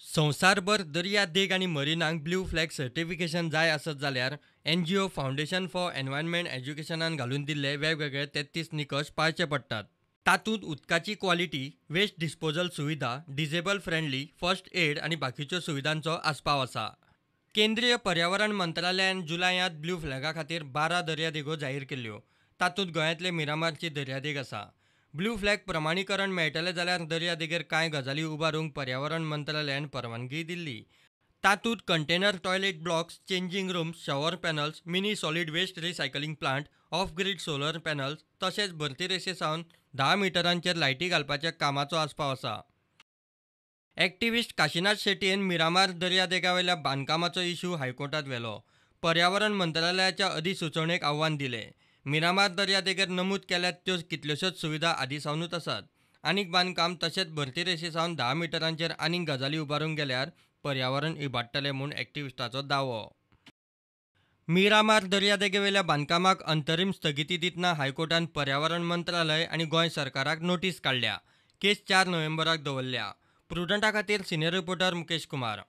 संवसारभर दर्यादेग आनी मरिनांक ब्ल्यू फ्लॅग सर्टिफिकेशन जाय आसत जाल्यार एनजीओ फावंडेशन फॉर एनवायरमेंट एज्युकेशनान घालून दिल्ले वेगवेगळे 33 निकश पाळचे पडटात. तातूंत उदकाची क्वॉलिटी, वेस्ट डिस्पोजल सुविधा, डिजेबल फ्रेंडली, फर्स्ट एड आनी बाकीच्यो सुविधांचो आस्पाव आसा. केंद्रीय पर्यावरण मंत्रालयान जुलयांत ब्ल्यू फ्लॅगा खातीर 12 दर्यादेगो जाहीर केल्ल्यो. तातूंत गोंयांतले मिरामारची दर्यादेग आसा. ब्ल्यू फ्लॅग प्रमाणीकरण मेळटलें जाल्यार दर्यादेगेर कांय गजाली उबारूंक पर्यावरण मंत्रालयान परवानगी दिल्ली. तातूंत container toilet blocks, changing rooms, shower panels, mini solid waste recycling plant, off grid solar panels तशेंच भरती रेशे सावन 10 मिटरांचेर लायटी घालपाच्या कामाचो आस्पाव आसा. एक्टिविस्ट काशिनाथ शेटयेन मिरामार दर्यादेगावेल्या बांदकामाचो इश्यू हायकोर्टांत व्हेलो. पर्यावरण मंत्रालयाच्या अधिसुचोवणेक आव्हान दिलें. मिरामार दर्यादेगेर नमूद केल्यात त्यो कितल्योश्योच सुविधा आदीं सावनूच आसात. आनीक बांदकाम तशेंच भरती रेशे सावन 10 मिटरांचेर आनीक गजाली उबारूंक गेल्यार पर्यावरण इबाडटलें म्हूण एक्टिविस्टाचो दावो. मिरामार दर्यादेगेवेल्या बांदकामाक अंतरीम स्थगिती दितना हायकोर्टान पर्यावरण मंत्रालय आनी गोंय सरकाराक नोटीस काडल्या. केस 4 नोव्हेंबराक दवरल्या. प्रुडंटा खातीर सिनियर रिपोर्टर मुकेश कुमार.